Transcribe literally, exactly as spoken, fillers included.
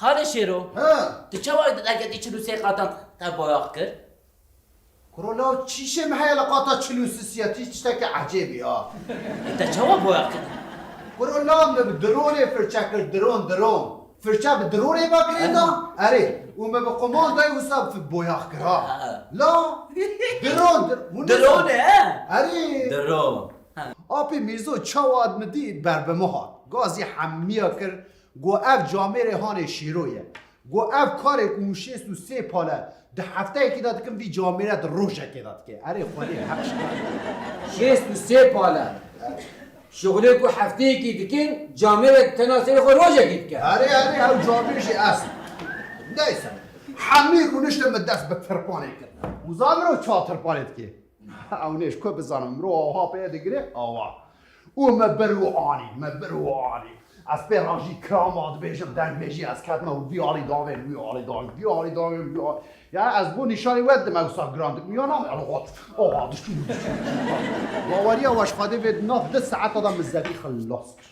Xalê Şêro, Ha. Tu çawa di dergedî çil û sê qatan te boyax kir? Kuro la çîşê me heye li qata çil û sisiya tî tiştekî ecêbî ha. Ê, te çawa boyax kir? Kuro la me bi dronê firçe kir, dron, dron. Firçe bi dronê ve girê da. Erê, û me bi qumandayê wisa bi boyax kir ha. Ha. La, dron, dr- hûn Drone, he? Erê. Drone. Ha. Apê Mîrzo çawa min dît ber bi min hat. Gazî hemiya kir, got ev camêrê hanê Şêro ye. Got ev karê ku hûn şêst û sê pale di hefteyekî de dikin, vî camêre di rojekê de dike. Erê Xwedê heq ji we. Şêst û sê pale. Şixulê ku hefteyekî dikin, camêrek tena serê xwe rojekê dike. Erê, erê, ew camêr jî ez. Neyse. Hemî rûniştin min dest bi tirpanê kir. Û zanî mirov çawa tirpanê dike? Ew nê ji ku bizanim, mirov awa pê digire, awa. Û me bir û anî, me bir û anî. Ez pê rajî kirama dibêjim, dengbêjî ez ketime û vî alî davên, wî alî davên, vî alî davên, wî alî. Ya ez bo nîşanî we didim, ew sa giran dikim. Ya nam, el got, oha, dişû, dişû. Baweriya we ji Xwedê vê di nav di saeta de min zevî xilas kir.